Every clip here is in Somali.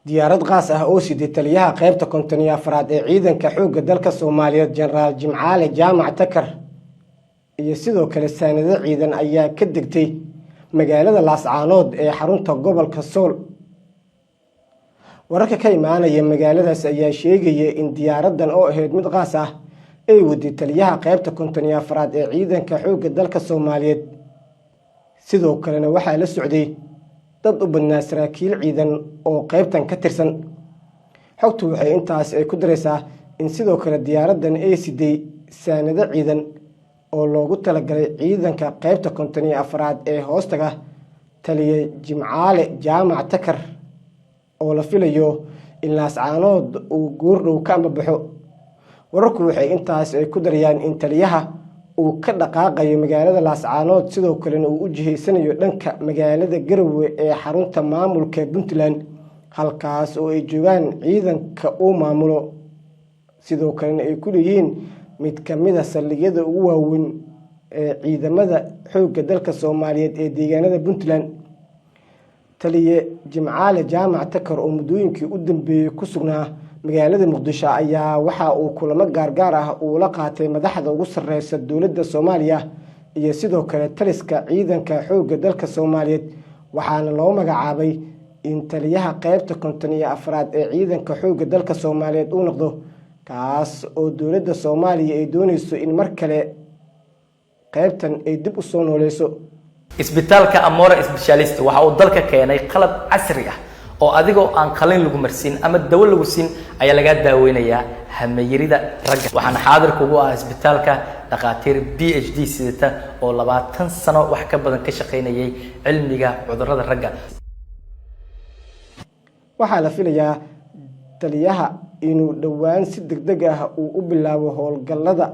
Diyaarad qaas ah oo siday taliyaha qaybta 54aad ee ciidanka xoogga dalka Soomaaliyeed, Jenaraal Jimcaale Jaamac Takar, iyo sidoo kale saanado ciidan ayaa ka degtay magaalada Laascaanood ee xarunta gobolka Sool. Wararka ka imaanaya magaaladaas ayaa sheegaya in diyaaraddan oo ahayd mid qaas ah ay waday taliyaha qaybta 54aad ee ciidanka xoogga dalka Soomaaliyeed. Sidoo kalena waxaa la socday dad u badnaa saraakiil ciidan oo qaybtan ka tirsan. Xogtu waxay intaas ay ku daraysaa in sidoo kale diyaaraddan ay siday saanado ciidan oo loogu talagalay ciidanka qaybta 54aad ee hoostaga taliye Jimcaale Jaamac Takar, oo la filayo in Laascaanood uu goordhow ka ambabaxo. Wararku waxay intaas ay ku darayaan in taliyaha uu ka dhaqaaqayo magaalada Laascaanood, sidoo kalena uu u jihaysanayo dhanka magaalada Garowe ee xarunta maamulka Puntland, halkaas oo ay joogaan ciidanka uu maamulo, sidoo kalena ay ku leeyihiin mid ka mid a saldhigyada ugu waaweyn ee ciidamada xoogga dalka Soomaaliyeed ee deegaanada Puntland. Taliye Jimcaale Jaamac Takar oo muddooyinkii u dambeeyey ku sugnaa magaalada Muqdisho ayaa waxa uu kulamo gaargaar ah uu la qaatay madaxda ugu sareysa dowladda Soomaaliya iyo sidoo kale taliska ciidanka xoogga dalka Soomaaliyeed, waxaana loo magacaabay in taliyaha qeybta 54aad ee ciidanka xoogga dalka Soomaaliyeed uu noqdo, kaas oo dowladda Soomaaliya ay dooneyso in mar kale qeybtan ay dib u soo nooleyso. Isbitaalka Amora Specialist waxa uu dalka keenay qalab casri ah oo adigoo aan qalin lagu marsiin ama dawo lagu siin ayaa lagaa daaweynayaa hamayarida ragga. Waxaana xaadir kugu ah isbitaalka dhakhaatiir PhD sidata oo 20 sano wax ka badan ka shaqaynayay cilmiga cudurrada ragga. Waxaa la filayaa taliyaha inuu dhowaan si deg deg ah uu u bilaabo howlgallada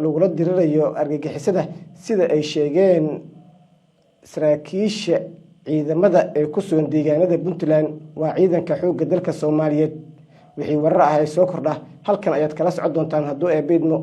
lagula dirirayo argagixisada, sida ay sheegeen saraakiisha ciidamada ee ku sugan deegaanada Puntland, waa ciidanka xoogga dalka Soomaaliyeed. Wixii warar ah ee soo kordha halkan ayaad kala socon doontaan hadduu Eebbe idmo.